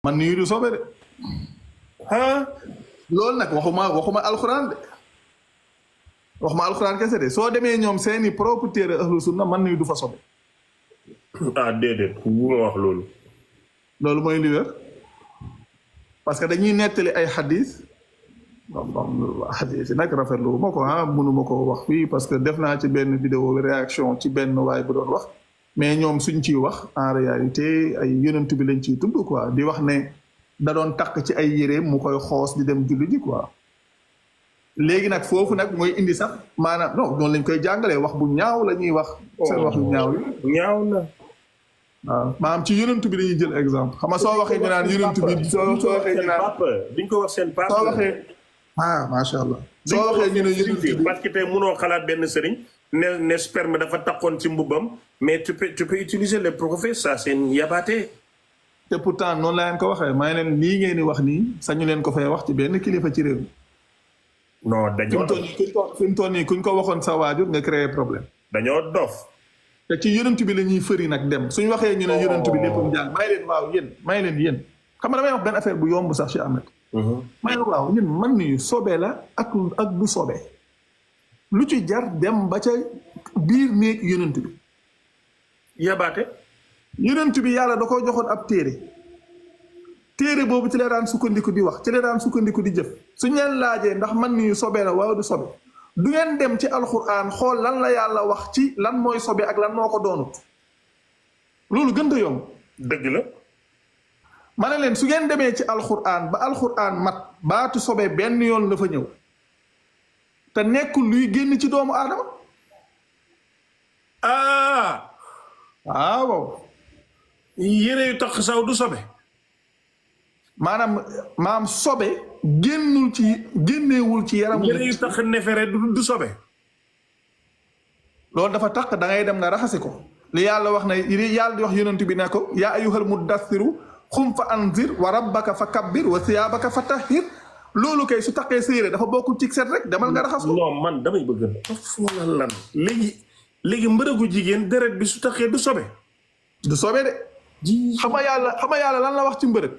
man nii du sobe de ah loolu nag waxuma alxuraan de waxuma alxuraan kese de soo demee ñoom seeni propre téere ahlu sunna man nii du fa sobe ah déedéet bu ma wax loolu. loolu mooy li wér parce que dañuy nettali ay xadis xadis yi nag rafetlu ma ko mënuma ko wax fii parce que def naa ci benn vidéo réaction ci benn waay bu doon wax mais ñoom suñ ciy wax en réalité ay yonent bi lañ ciy tudd quoi di wax ne da doon takk ci ay yéreem mu koy xoos di dem julli ji quoi léegi nag foofu nag mooy indi sax maanaam non noonu lañ koy jàngalee wax bu ñaaw la ñuy wax seen wax bu ñaaw yi ñaaw na. waaw maanaam ci yonent bi dañuy jël exemple xam nga soo waxee ñu naan yonent bi soo waxee ñu naan papa duñ ko wax seen papa. soo waxee macha allah soo waxee ñu ne yonent bi parce que tey mënoo xalaat benn sëriñ ne sperme dafa takkoon ci mbubbam mais tu peux utiliser les prophètes ça c'est yabaate. te pourtant noonu la leen ko waxee may leen lii ngeen di wax nii sañu leen ko fay wax ci benn kilifa ci réew mi. non dañoo dof fi mu toll nii kuñ ko waxoon sa waajur nga créé problème. dañoo dof. te ci yonent bi la ñuy fëri nag dem suñu waxee ñu ne yonent bi lépp mu jàng may leen waaw yéen xam nga damay wax benn affaire bu yomb sax ci Ahmed. may leen waaw yéen man nii sobee la ak du sobee lu ci jar dem ba ca biir néeg yonent bi. yabaate. yonent bi yàlla da ko joxoon ab téere boobu ci la daan sukkandiku di wax ci la daan sukkandiku di jëf suñ leen laajee ndax man nii sobe la waaw du sobe du ngeen dem ci alxuraan xool lan la yàlla wax ci lan mooy sobe ak lan moo ko doonut loolu gën a yomb. dëgg la. ma ne leen su ngeen demee ci alxuraan ba alxuraan mat baatu sobe benn yoon la fa ñëw te nekkul luy génn ci doomu aadama. waaw. yére yu tax saw du sobe. maanaam sobe génneewul ci yaram. yére yu tax nefere du sobe. loolu dafa tax da ngay dem nga raxasi ko li yàlla wax na yàlla di wax yonent bi ne ko yaa ayyuhal muddassiru xum fa anzir wa rabbaka fa kabbir wa siyaabaka fa tahhir loolu kay su taqee sa yére dafa bokk ci set rek demal nga raxas ko. non man damay bëgg a foola lan léegi mbërëgu jigéen deret bi su taqee du sobe. du sobe de. xam nga yàlla lan la wax ci mbërëg.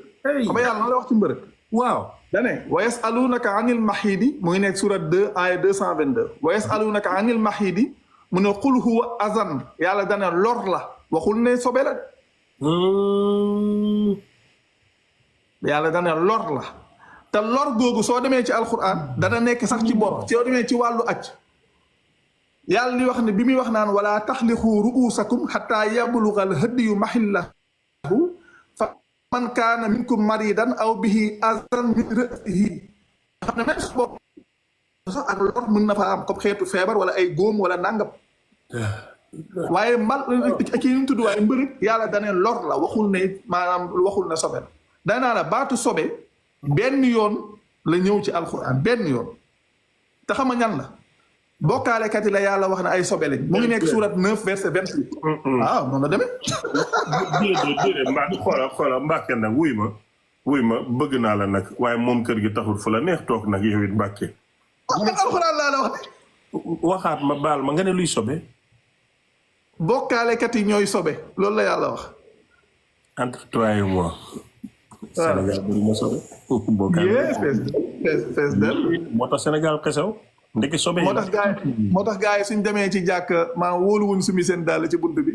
xam nga yàlla lan la wax ci mbërëg. waaw. dane wa yasalunaka anil mahidi mu ngi nekk surat 2 aya 222 wa yasalunaka anil mahidi mu ne qul huwa azan yàlla dane lor la waxul ne sobe la yàlla dane lor la te lor googu soo demee ci alquran dana nekk sax ci bopp soo demee ci wàllu aj yàlla li wax ne bi muy wax naan wala taxliqu ruusakum xataa yabluga al hadiyu mahillahu fa man kaana minkum maridan aw bihi azan min ra'sihi xam ne même su bopp sax ak lor mën na fa am comme xeetu feebar wala ay góom wala nangam waaye kii ñu tudd waaye mbërëg yàlla dane lor la waxul ne maanaam waxul ne sobe la danaa la baatu sobe benn yoon la ñëw ci alquran benn yoon te xam nga ñan la bokkaalekat yi la yàlla wax ne ay sobe lañ mu ngi nekk surat 9 verset 28 waaw noonu la demee déedéet xoola Mbàkke nag wuy ma bëgg naa la nag waaye moom kër gi taxul fu la neex toog nag yow it Mbàkke alxuraan laa la wax waxaat ma baal ma nga ne luy sobe bokkaalekat yi ñooy sobe loolu la yàlla wax entre toi et moi Sénégal bëri na sobe fees del moo tax Sénégal xesaw ndeke sobe moo tax gars yi suñ demee ci jàkk maa wóoluwuñ sumi seen dàll ci bunt bi